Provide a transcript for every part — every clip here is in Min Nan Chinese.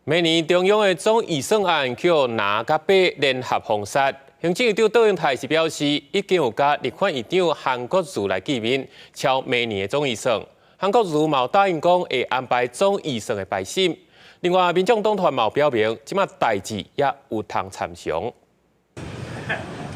明年中央的總預算案予藍佮白聯合封殺，行政院長卓榮泰是表示，已經有佮立法院長韓國瑜來見面，敲明年的總預算。韓國瑜嘛答應講會安排總預算的排審。另外，民眾黨團嘛表明，這馬代誌也有通參詳。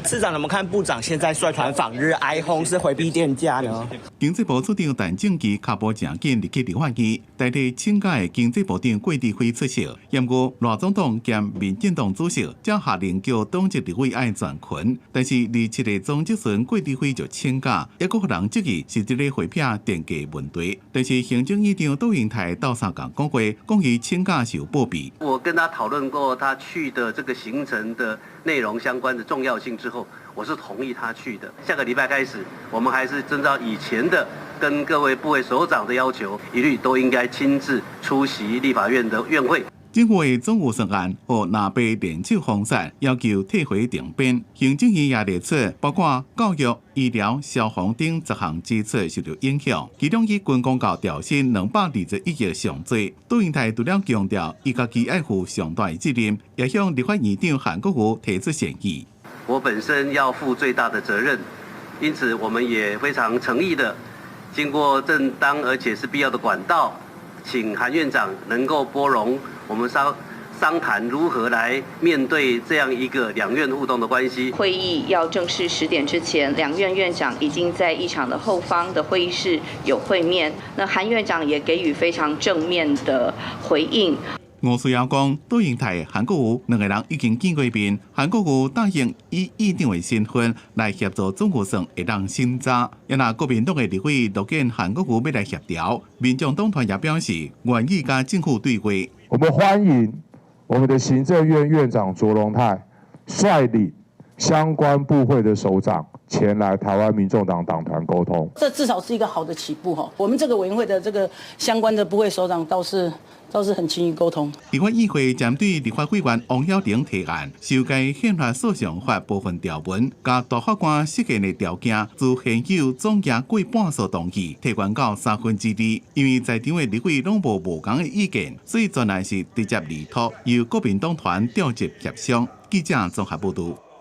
次長怎麼看部長現在率團訪日，哀轟是迴避電價呢？經濟部次長陳正祺跤步誠緊入去立法院，代替請假的經濟部長郭智輝出席。毋過賴總統兼民進黨主席才下令叫黨籍立委愛全勤，但是27日總質詢郭智輝就請假，猶閣予人質疑是佇咧迴避電價問題。但是行政院長卓榮泰鬥相共講話，講伊請假是有報備。我跟他討論過他去的這個行程的內容相關的重要性之後，我是同意他去的。下個禮拜開始，我們還是遵照以前的跟各位部會首長的要求，一律都應該親自出席立法院的院會。政府的總預算案予藍白聯手封殺，要求退回重編。行政院也列出包括教育、醫療、消防等10項支出受到影響，其中以軍公教調薪221億上濟。卓榮泰除了強調，伊家己愛負上大的責任，也向立法院長韓國瑜提出善意。我本身要負最大的責任，因此我們也非常誠意的，經過正當而且是必要的管道，請韓院長能夠撥容我們商談如何來面對這樣一個兩院互動的關係。會議要正式10點之前，兩院院長已經在議場的後方的會議室有會面。那韓院長也給予非常正面的回應。吳思瑤講，卓榮泰、韓國瑜兩个人已經見過面，韓國瑜答應以院長的身份來協助總預算會當審查。若國民黨的立委樂見韓國瑜欲來協調，民眾黨團也表示願意佮政府對話。我們歡迎我們的行政院院長卓榮泰率領相關部會的首長前來台灣民眾黨黨團溝通。這至少是一個好的起步哈。我們這個委員會的這個相關的部會首長倒是很輕易溝通。立法院會針對立法委員王曉玲提案修改憲法訴訟法部分條文，共大法官釋憲的條件，自現有總額過半數同意，提懸到2/3。因為在場的立委攏無無仝的意見，所以全案是直接離託由國民黨團召集協商。記者綜合報導。